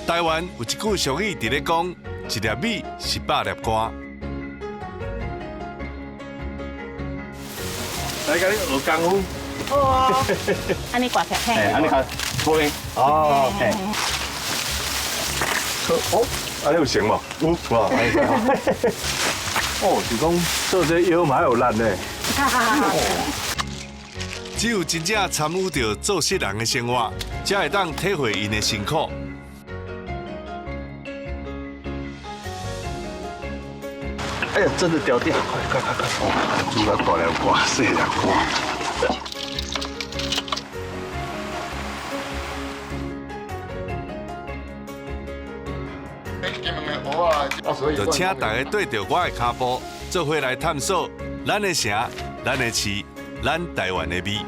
台灣有一句俗語佇咧講：一粒米是百粒汗。來，共你學功夫。好哦，按呢掛起來。哎，按呢較好咧。哦，嘿。哦，按呢有成無？有，哇！哦，是講做這腰嘛有力呢。只有真正參與著做穡人的生活，才會當體會𪜶的辛苦。哎呀，真的掉掉！快快快快！煮到大粒汗，細粒汗。就請大家綴著我的跤步，做伙來探索咱的城、咱的市、咱台灣的味。